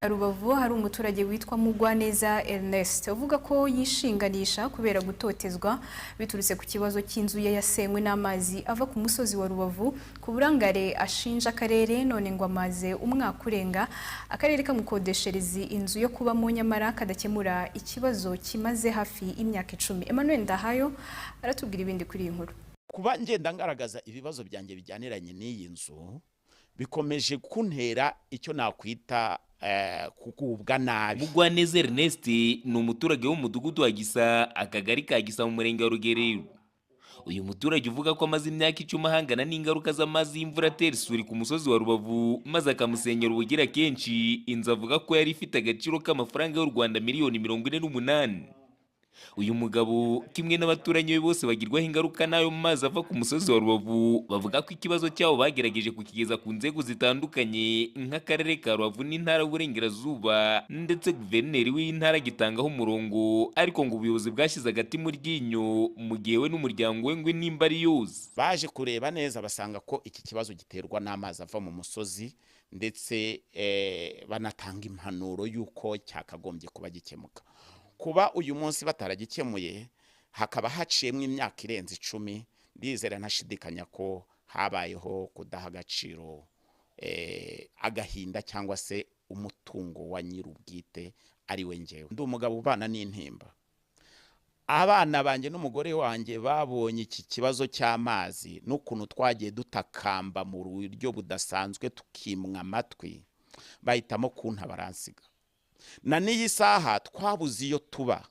Rubavu hari umuturage witwa Mugwaneza Ernest uvuga ko yishinganisha kubera gutotezwa biturutse ku kibazo cy'inzu ye yasenywe n'amazi ava ku musozi wa Rubavu ku burangare ashinja akarere, none ngo amaze umwaka urenga akarere kamukodeshereza inzu yo kubamo, nyamara kadakemura ikibazo kimaze hafi imyaka 10. Emmanuel Ndahayo aratubwira ibindi kuri iyi nkuru. Kuba ngenda ngaragaza ibibazo byanjye bijyaniranye n'iyi nzu bikomeje kuntera icyo nakwita kugubwa nabi. Mugwaneza Ernest ni umuturage w'umudugudu wa Gisa, akagari ka Gisa, mu murenge wa Rugerero. Uyu muturage uvuga ko amaze imyaka 10 ahangana n'ingaruka z'amazi y'imvura atera isuri ku musozi wa Rubavu, maze akamusenyera ubugira kenshi inzu, avuga ko yari ifite agaciro k'amafaranga y'u Rwanda miliyoni 48. Uyu mugabo kimwe n'abaturanyi be bose bagirwaho ingaruka n'ayo mazi ava ku musozi wa Rubavu, bavuga ko ikibazo cyabo bagerageje kukigeza ku nzego zitandukanye nk'akarere ka Rubavu n'intara y'Uburengerazuba, ndetse guverineri w'intara agitangaho umurongo, ariko ngo ubuyobozi bwashyize agati mu ryinyo mu gihe we n'umuryango we ngo nimba ari yose. Baje kureba neza basanga ko iki kibazo giterwa n'amazi ava mu musozi, ndetse banatanga impanuro y'uko cyakagombye kuba gikemuka. Kuba uyu munsi bataragikemuye, hakaba haciyemo imyaka irenze 10, ndizera ntashidikanya ko habayeho kudaha agaciro agahinda cyangwa se umutungo wa nyir'ubwite, ari we ngewe. Ndi umugabo ubana n'intimba. Abana banjye n'umugore wanjye babonye iki kibazo cy'amazi n'ukuntu twagiye dutakamba mu buryo budasanzwe tukimwa amatwi, bahitamo kunta baransiga. Na n'iyi saha twabuze iyo tuba.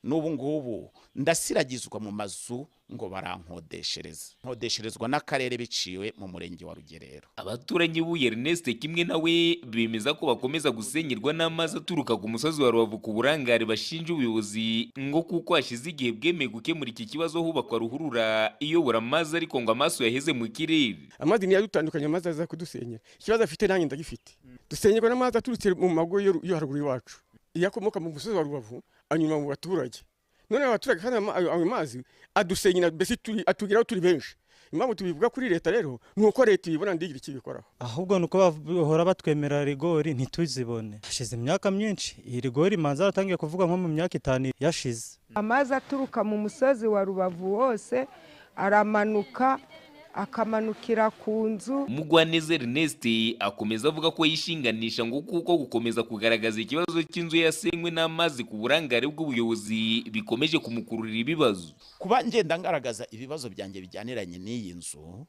N'ubu ngubu ndasiragizwa mu mazu ngo barankodeshereza, nkodesherezwa n'akarere biciwe mu murenge wa Rugerero. Abaturanyi b'uyu Ernest kimwe nawe bemeza ko bakomeza gusenyerwa n'amazi aturuka ku musozi wa Rubavu ku burangare bashinja ubuyobozi, ngo kuko hashize igihe bwemeye gukemura iki kibazo hubakwa ruhurura iyobora amazi, ariko ngo amaso yaheze mu kirere. Amazi niyo adutandukanye, amazi aza kudusenyera. Ikibazo afite nanjye ndagifite. Dusenyerwa n'amazi aturutse mu mago yo haruguru iwacu. Iyo akomoka mu musozi wa Rubavu anyura mu baturage, none abaturage kandi ayo mazi adusenyera, mbese atugeraho turi benshi. Impamvu tubivuga kuri leta rero ni uko leta ibibona ndigire icyo ibikoraho. Ahubwo ni uko bahora batwemera rigori ntituzibone. Hashize imyaka myinshi iyi rigori imanza yaratangiye kuvuga nko mu myaka 5 yashize. Amazi aturuka mu musozi wa Rubavu wose aramanuka, akamanukira ku nzu. Mugwaneza Ernest akomeza avuga ko yishinganisha, ngo kuko gukomeza kugaragaza ikibazo cy'inzu yasenywe n'amazi ku burangare bw'ubuyobozi bikomeje kumukururira ibibazo. Kuba ngenda ngaragaza ibibazo byanjye bijyaniranye n'iyi nzu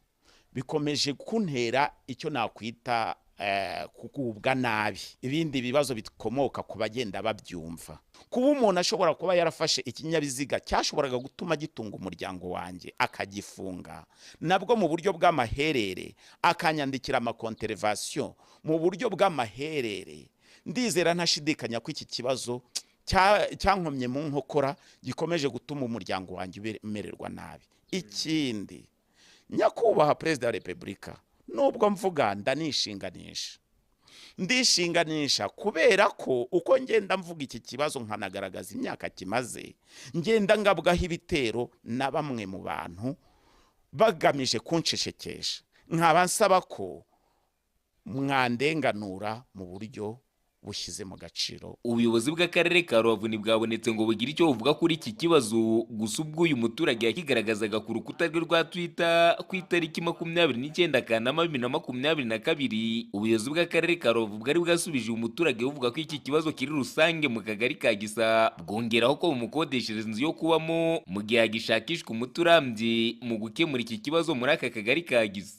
bikomeje kuntera icyo nakwita kugubwa nabi. Ibindi bibazo bikomoka ku bagenda babyumva, kuba umuntu ashobora kuba yarafashe ikinyabiziga cyashoboraga gutuma gitunga umuryango wanjye akagifunga, nabwo mu buryo bw'amaherere, akanyandikira amakonterevasiyo mu buryo bw'amaherere, ndizera ntashidikanya ko iki kibazo cyankomye mu nkokora gikomeje gutuma umuryango wanjye umererwa nabi. Ikindi, nyakubahwa Perezida wa Repubulika, nubwo mvuga ndanishinganisha, ndishinganisha kubera ko uko ngenda mvuga iki kibazo nkanagaragaza imyaka kimaze, ngenda ngabwaho ibitero na bamwe mu bantu bagamije kunsheshekesha, nkaba nsaba ko mwandenganura mu buryo bushyize mu gaciro. Ubuyobozi bw'akarere ka Rubavu ntibwabonetse ngo bugire icyo buvuga kuri iki kibazo. Gusa ubwo uyu muturage yakigaragazaga ku rukuta rwe rwa Twitter ku itariki 29 Kanama 2022, ubuyobozi bw'akarere ka Rubavu bwari bwasubije uyu muturage buvuga ko iki kibazo kiri rusange mu kagari ka Gisa, bwongeraho ko bumukodeshereza inzu yo kubamo mu gihe hagishakishwa umuti urambye mu gukemura iki kibazo muri aka kagari ka Gisa.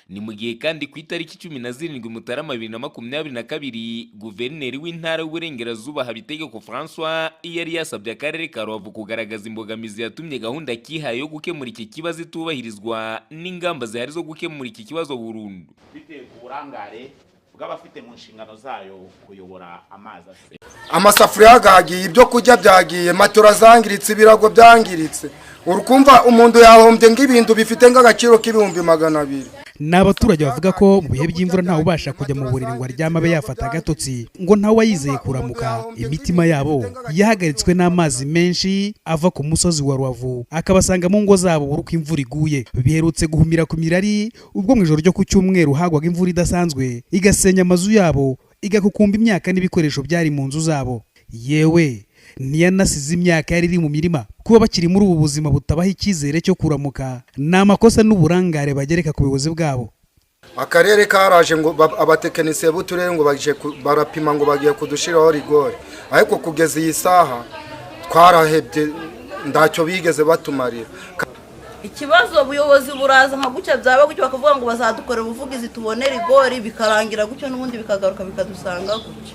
Ni mu gihe kandi ku itariki 17 Mutarama 2022, guverineri w'intara y'Uburengerazuba Habitegeko François yari yasabye akarere ka Rubavu kugaragaza imbogamizi yatumye gahunda kihaye yo gukemura iki kibazo itubahirizwa n'ingamba zihari zo gukemura iki kibazo burundu. Bitewe ku burangare bw'abafite mu nshingano zayo kuyobora amazi ase Amasafuriya gagiye, ibyo kurya byagiye, matora zangiritse, ibirago byangiritse. Urukumva umuntu yahombye nk'ibintu bifite nk'agaciro k'200,000. Ni abaturage bavuga ko mu bihe by'imvura ntawe ubasha kujya mu buriri ngo aryame abe yafata agatotsi, ngo ntawe wayizeye kuramuka. Imitima yabo yahagaritswe n'amazi menshi ava ku musozi wa Rubavu akabasanga mu ngo zabo buri uko imvura iguye. Biherutse guhumira ku mirari ubwo mu ijoro ryo ku cyumweru hagwaga imvura idasanzwe igasenya amazu yabo, igakukumba imyaka n'ibikoresho byari mu nzu zabo. Yewe ntiyanasize imyaka yari iri mu mirima. Kuba bakiri muri ubu buzima butabaha icyizere cyo kuramuka ni amakosa n'uburangare bagereka ku buyobozi bwabo. Akarere karaje ngo abatekinisiye b'uturere ngo baje barapima ngo bagiye kudushiraho rigore, ariko kugeza iyi saha twarahebye, ntacyo bigeze batumarira. Ikibazo ubuyobozi buraza nka gutya, byaba gutya bakavuga ngo bazadukorera ubuvugizi tubone rigori, bikarangira gutyo n'ubundi bikagaruka bikadusanga gutya.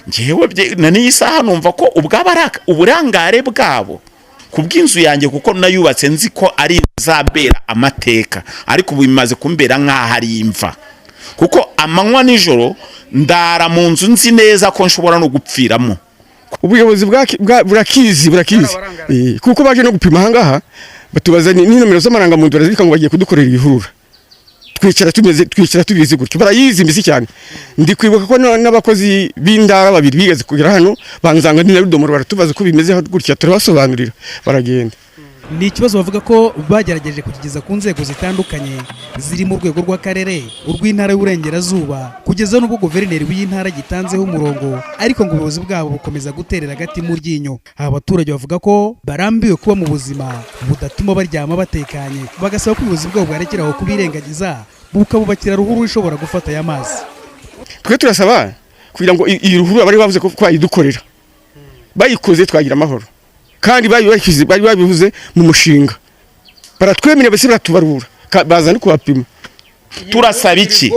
Njyewe na n'iyi saha numva ko ubwaba ari uburangare bwabo ku bw'inzu yanjye, kuko nayubatse nzi ko ari izabera amateka, ariko ubu bimaze kumbera nk'aho ari imva, kuko amanywa nijoro ndara mu nzu nzi neza ko nshobora no gupfiramo. Ubuyobozi burakizi kuko baje no gupima ahangaha batubaza ni nomero z'amarangamuntu, barazibika ngo bagiye kudukorera ibihurura. Twicara tumeze, twicara tubizi gutyo, barayizi mbisi cyane. Ndi kwibuka ko n'abakozi b'indara babiri bigeze kugera hano banzanga ni na rudomoro, baratubaza ko bimeze gutya, turabasobanurira baragenda. Ni ikibazo bavuga ko bagerageje kukigeza ku nzego zitandukanye ziri mu rwego rw'akarere, urw'intara y'Uburengerazuba, kugeza n'ubwo guverineri w'iyi ntara gitanzeho umurongo, ariko ngo ubuyobozi bwabo bukomeza guterera agati mu ryinyo. Aba baturage bavuga ko barambiwe kuba mu buzima budatuma baryama batekanye, bagasaba ko ubuyobozi bwabo bwarekeraho kubirengagiza bukabubakira ruhurura ishobora gufata aya mazi. Twe turasaba kugira ngo iyi ruhurura bari bavuze ko bayidukorera, bayikoze twagira amahoro, kandi bari babivuze mu mushinga, baratwemerera bese baratubarura baza no kubapima. Turasaba iki?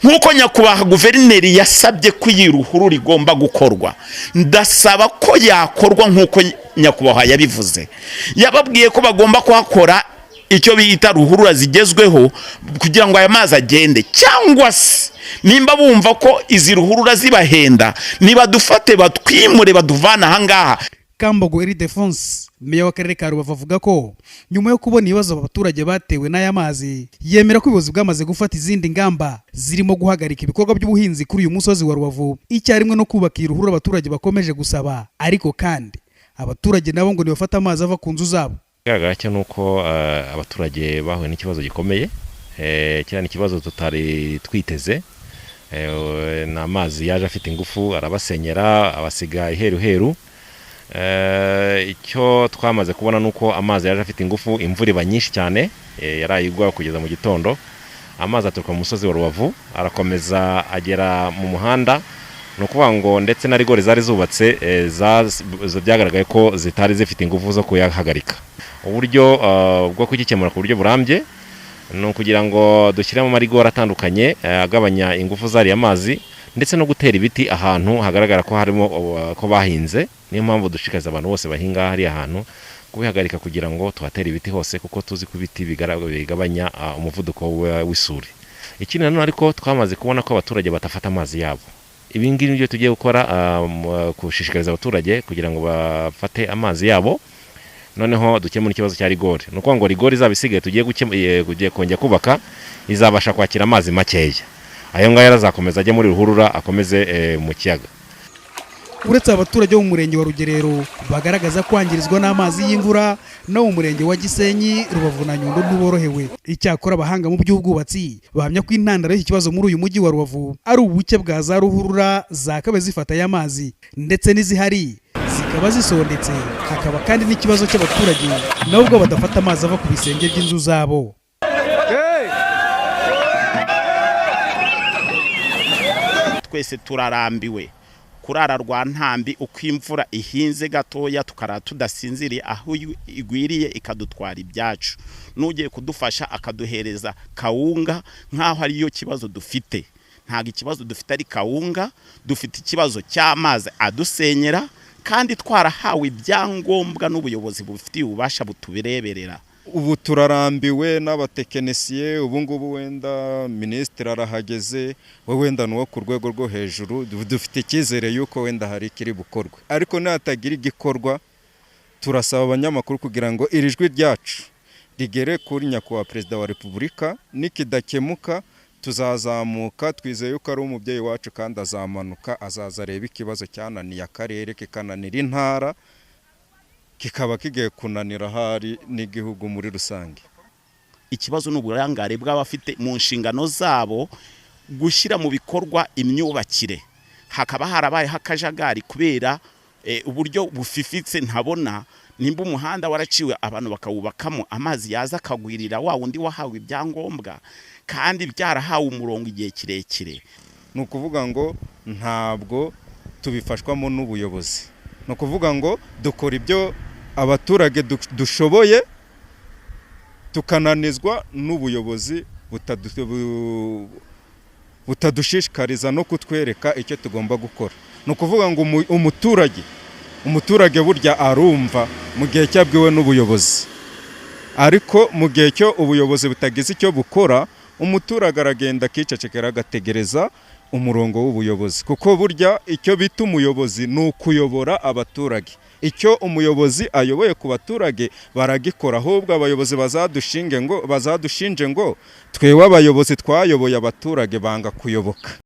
Nk'uko nyakubahwa guverineri yasabye ko iyi ruhurura igomba gukorwa, ndasaba ko yakorwa nk'uko nyakubahwa yabivuze. Yababwiye ko bagomba kuhakora icyo bita ruhurura zigezweho kugira ngo aya mazi agende, cyangwa se nimba bumva ko izi ruhurura zibahenda niba dufate batwimure baduvana ahangaha. Kambogo Ildephonse, meya w'akarere ka Rubavu, avuga ko nyuma yo kubona ibibazo abaturage batewe n'aya mazi, yemera ko ubuyobozi bwamaze gufata izindi ngamba zirimo guhagarika ibikorwa by'ubuhinzi kuri uyu musozi wa Rubavu icyarimwe no kubaka iyi ruhurura abaturage bakomeje gusaba. Ariko kandi abaturage nabo ngo ntibafate amazi ava ku nzu zabo. Ikigaragara cyo ni uko abaturage bahuye n'ikibazo gikomeye, kiriya ni ikibazo tutari twiteze. Ni amazi yaje afite ingufu arabasenyera, abasiga iheruheru. Icyo twamaze kubona ni uko amazi yaje afite ingufu, imvura iba nyinshi cyane, yaraye igwa kugeza mu gitondo. Amazi aturuka mu musozi wa Rubavu arakomeza agera mu muhanda, ni ukuvuga ngo ndetse na rigori zari zubatse byagaragaye ko zitari zifite ingufu zo kuyahagarika. Uburyo bwo kugikemura ku buryo burambye ni ukugira ngo dushyiremo amarigori atandukanye agabanya ingufu zariya mazi, ndetse no gutera ibiti ahantu hagaragara ko harimo ko bahinze. Niyo mpamvu dushishikariza abantu bose bahinga hariya hantu kubihagarika kugira ngo tuhatere ibiti hose, kuko tuzi ko ibiti bigabanya umuvuduko w'isuri. Ikindi nanone ariko twamaze kubona ko abaturage batafata amazi yabo. Ibi ngibi nibyo tugiye gukora, gushishikariza abaturage kugira ngo bafate amazi yabo, noneho dukemure ikibazo cya rigori. Ni ukuvuga ngo rigori izaba isigaye tugiye kongera kubaka izabasha kwakira amazi makeya, ayo ngayo arazakomeza ajya muri ruhurura akomeze mu kiyaga. Uretse abaturage bo mu murenge wa Rugerero bagaragaza kwangirizwa n'amazi y'imvura, no mu murenge wa Gisenyi, Rubavu na Nyundo ntiborohewe. Icyakora abahanga mu by'ubwubatsi bahamya ko intandaro y'iki kibazo muri uyu mujyi wa Rubavu ari ubuke bwa za ruhurura zakabe zifata aya mazi, ndetse n'izihari zikaba zisondetse. Hakaba kandi n'ikibazo cy'abaturage nabo ubwo badafata amazi ava ku bisenge by'inzu zabo. Twese turarambiwe kurara rwa ntambi, uko imvura ihinze gatoya tukara tudasinziriye, aho igwiriye ikadutwara ibyacu. N'ugiye kudufasha akaduhereza kawunga nk'aho ariyo kibazo dufite. Ntabwo ikibazo dufite ari kawunga, dufite ikibazo cy'amazi adusenyera, kandi twarahawe ibyangombwa n'ubuyobozi bufitiye ububasha butubireberera. Ubu turarambiwe n'abatekinisiye, ubu ngubu wenda minisitiri arahageze, we wenda nuwo ku rwego rwo hejuru, dufite icyizere yuko wenda hari ikiri bukorwe, ariko natagira igikorwa turasaba abanyamakuru kugira ngo iri jwi ryacu Rigere kuri Nyakubahwa Perezida wa Repubulika. Nikidakemuka tuzazamuka, twizeye yuko ari umubyeyi wacu kandi azamanuka, azaza areba ikibazo cyananiye akarere, kikananira intara, kikaba kigiye kunanira ahari n'igihugu muri rusange. Ikibazo ni uburangare bw'abafite mu nshingano zabo gushyira mu bikorwa imyubakire, hakaba harabayeho akajagari kubera uburyo bufifitse. Ntabona nimba umuhanda waraciwe abantu bakawubakamo, amazi yaza akagwirira wa wundi wahawe ibyangombwa kandi byarahawe umurongo igihe kirekire. Ni ukuvuga ngo ntabwo tubifashwamo n'ubuyobozi, ni ukuvuga ngo dukora ibyo abaturage dushoboye, tukananizwa n'ubuyobozi butadushishikariza no kutwereka icyo tugomba gukora. Ni ukuvuga ngo umuturage burya arumva mu gihe cyabwiwe n'ubuyobozi, ariko mu gihe cyo ubuyobozi butagize icyo bukora, umuturage aragenda akicecekera, agategereza umurongo w'ubuyobozi, kuko burya icyo bita umuyobozi ni ukuyobora abaturage. Icyo umuyobozi ayoboye ku baturage baragikora. Ahubwo abayobozi bazadushinge ngo bazadushinje ngo twewe abayobozi twayoboye abaturage banga kuyoboka.